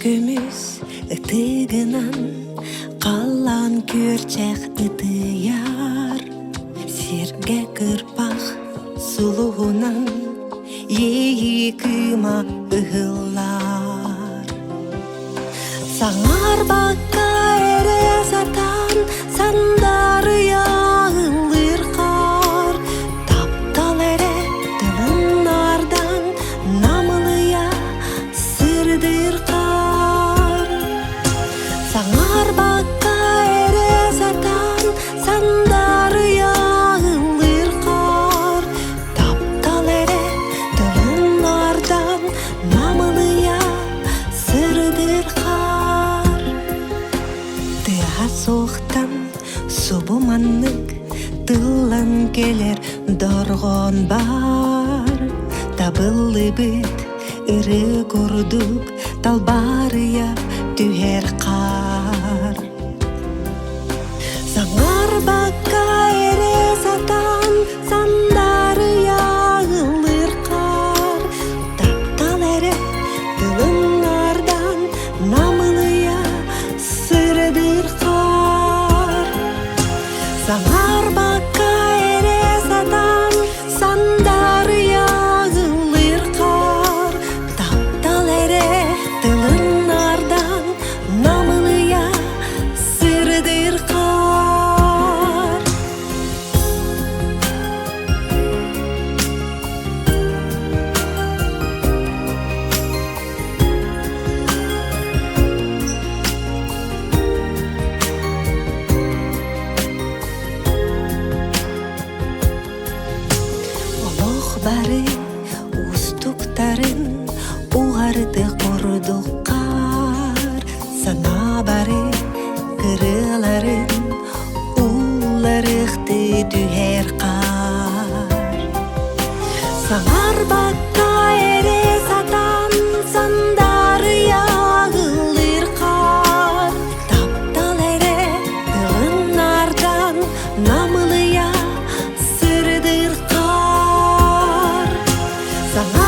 Көмүс ытыгынан халлаан күөрчэх ытыйар, сиргэ кырпах сулуһунан иэйии кыыма ыһыллар. Саҥарбакка эрэ сатаан сандаарыйа ыллыыр хаар, таптал эрэ тылыннардан намылыйа сырдыыр хаар. Саҥарбакка эрэ сатаан сандаарыйа ыллыыр хаар, таптал эрэ тылыннардан намылыйа сырдыыр хаар. Тыаһа суохтан субу маннык тыллан кэлэр дорҕоон баар. Табыллыбыт ырыа курдук талбаарыйа түһэр хаар. Саҥарбакка эрэ сатаан сандаарыйа ыллыыр хаар. Таптал эрэ тылыннардан намылыйа сырдыыр хаар. Саҥарбакка эрэ сатаан сандаарыйа ыллыыр хаар. Таптал эрэ тылыннардан намылыйа сырдыыр хаар. Олох бары уустуктарын уҕарыты курдук хаар, санаа бары кырыаларын уулларыахтыы түһэр хаар. Саҥарбакка эрэ сатаан сандаарыйа ыллыыр хаар, таптал эрэ тылыннардан намылыйа сырдыыр хаар. Саҥа